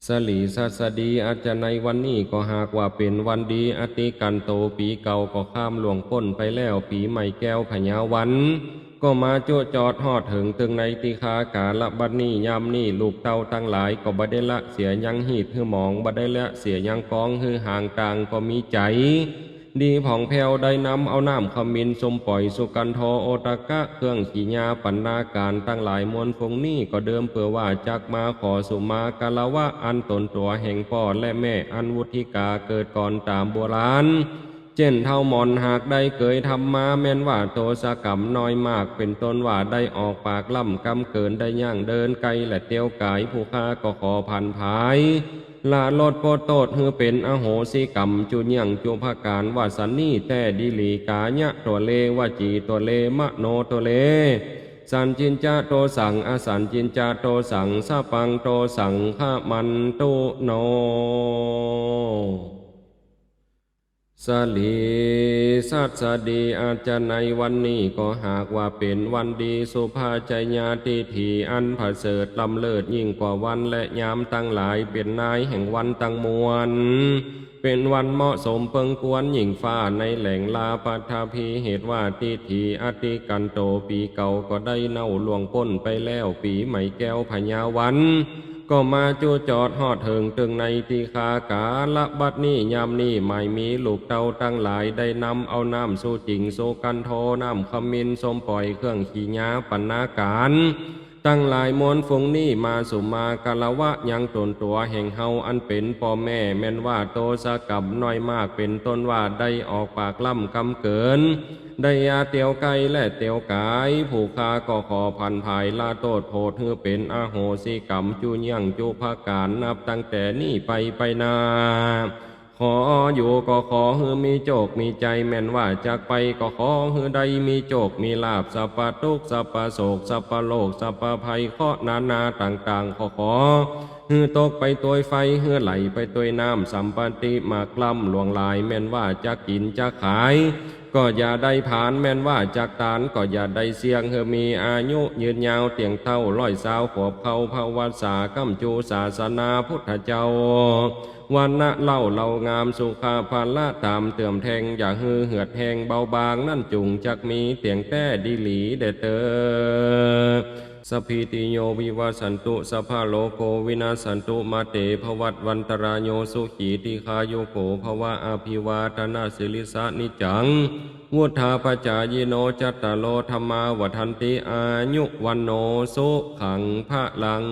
ສະຫຼີສັດສະດີ ອາດຈະໃນວັນນີ້ກໍຫາກວ່າເປັນວັນດີ ອະຕິກັນໂຕ ປີເກົ່າກໍຂ້າມລ່ວງພົ້ນໄປແລ້ວ ປີໃໝ່ແກ້ວພະຍາວັນ ກໍມາຈຸຈອດຮອດເຖິງເຖິງໃນຕິຄາກາລະບັດນີ້ ຍາມນີ້ລູກເຕົ້າທັງຫຼາຍກໍບໍ່ໄດ້ລະເສຍຍັງຮີດຮືໝອງ ບໍ່ໄດ້ລະເສຍຍັງກອງຮືຫາງຕ່າງກໍມີໃຈ ດີຜ່ອງແພ້ວໄດ້ນຳເອົານ້ຳຂະມິນຊົມປ່ອຍສຸກັນໂທໂອຕະກະ ເຄື່ອງຂີ້ຫຍ້າບັນນາການທັງຫຼາຍມວນຝູງນີ້ ກໍເດີມເພື່ອວ່າຈັກມາຂໍສຸມາຄາລະວະ ອັນຕົນຕົວແຫ່ງພໍ່ ແລະ ແມ່ ອັນວຸດທິກາເກີດກ່ອນຕາມໂບລານ ເຊັ່ນທ້າວໝອນຫາກໄດ້ເຄີຍທຳມາ ແມ່ນວ່າໂທສະກຳນ້ອຍມາກ ເປັນຕົ້ນວ່າໄດ້ອອກປາກລ້ຳກຳເກີນ ໄດ້ຍ່າງເດີນໄກ ແລະ ຕຽວກາຍ ຜູ້ຂ້າກໍຂໍຜັນພາຍ ລະລົດໂພດໂທດ ຄືເປັນອະໂຫສິກຳ ຈຸຍ່ຽງຈຸພະການ ວ່າສັນນີ້ແທ້ດີຫຼີ ກາຍະໂທເລ ວະຈີໂທເລ ມະໂນໂທເລ ສັນຈິນຈະໂທສັງ ອະສັນຈິນຈະໂທສັງ ສະປັງໂທສັງ ຂະມັນຕຸໂນ. ສະຫຼີສັດສະດີ ອາດຈະໃນວັນນີ້ກໍຫາກວ່າເປັນວັນດີ ສຸພາໄຈຍາທິຖີ ອັນປະເສີດລ້ຳເລີດຍິ່ງກວ່າວັນ ແລະ ຍາມທັງຫຼາຍ ເປັນນາຍແຫ່ງວັນທັງມວນ ເປັນວັນເໝາະສົມເພິ່ງຄວນຍິ່ງຟ້າ ໃນແຫຼງລາປະທະພີ ເຫດວ່າທິຖີ ອະຕິກັນໂຕ ປີເກົ່າກໍໄດ້ເນົາລ່ວງພົ້ນໄປແລ້ວ ປີໃໝ່ແກ້ວພະຍາວັນ ກໍມາຈຸຈອດຮອດເຖິງເຖິງໃນຕິຄາກາລະບັດນີ້ ຍາມນີ້ໝາຍມີລູກເຕົ້າທັງຫຼາຍ ໄດ້ນຳເອົານ້ຳສຸຈິງສຸກັນໂທ ນ້ຳຂະມິນຊົມປ່ອຍ ເຄື່ອງຂີ້ຫຍ້າບັນນາການ ທັງຫຼາຍມວນຝູງນີ້ ມາສຸມາຄາລະວະຍັງຕົນຕົວແຫ່ງເຮົາ ອັນເປັນພໍ່ແມ່ ແມ່ນວ່າໂຕສະກຳນ້ອຍມາກ ເປັນຕົ້ນວ່າໄດ້ອອກປາກລ້ຳກຳເກີນ ໄດ້ຍາຕຽວໄກ ແລະ ຕຽວກາຍ ຜູ້ຂ້າກໍຂໍຜັນພາຍລາໂທດໂພດ ຄືເປັນອະໂຫສິກຳ ຈຸຍ່ຽງຈຸພະການ ນັບຕັ້ງແຕ່ນີ້ໄປໄປໜ້າ ຂໍຢູ່ກໍຂໍຄືມີໂຈກມີໄຈ ແມ່ນວ່າຈາກໄປກໍຂໍຄືໄດ້ມີໂຈກມີລາບ ສັບປະທຸກ ສັບປະໂສກ ສັບປະໂລກ ສັບປະໄພ ເຄາະນານາຕ່າງໆ ກໍຂໍ ຄືຕົກໄປຕວຍໄຟ ຄືໄຫຼໄປຕວຍນ້ຳ ສຳປະຕິມາກລ້ຳຫຼວງຫຼາຍ ແມ່ນວ່າຈາກກິນຈາກຂາຍ ກໍຢ່າໄດ້ຜານ ແມ່ນວ່າຈາກຕານ ກໍຢ່າໄດ້ສ່ຽງ ຄືມີອາຍຸຍືນຍາວຕຽງເທົ່າ ຮ້ອຍຊາວຂວບເຂົ້າພະວັດສາ ກຳຈຸສາສະໜາພຸດທະເຈົ້າ ວັນນະເລົ່າເຫຼົ່າງາມ ສຸຂະພະລະຕາມເຕີມແທ່ງ ຢ່າຮືເຫືອດແຫ້ງເບົາບາງ ນັ້ນຈຸງຈັກມີຕຽງແທ້ດີຫຼີແດ່ເຕີ. Sabbītiyo vivajjantu, sabbarogo vinassatu, mā te bhavatvantarāyo, sukhī dīghāyuko bhava. Abhivādanasīlissa niccaṃ vuḍḍhāpacāyino, cattāro dhammā vaḍḍhanti, āyu vaṇṇo sukhaṃ balaṃ.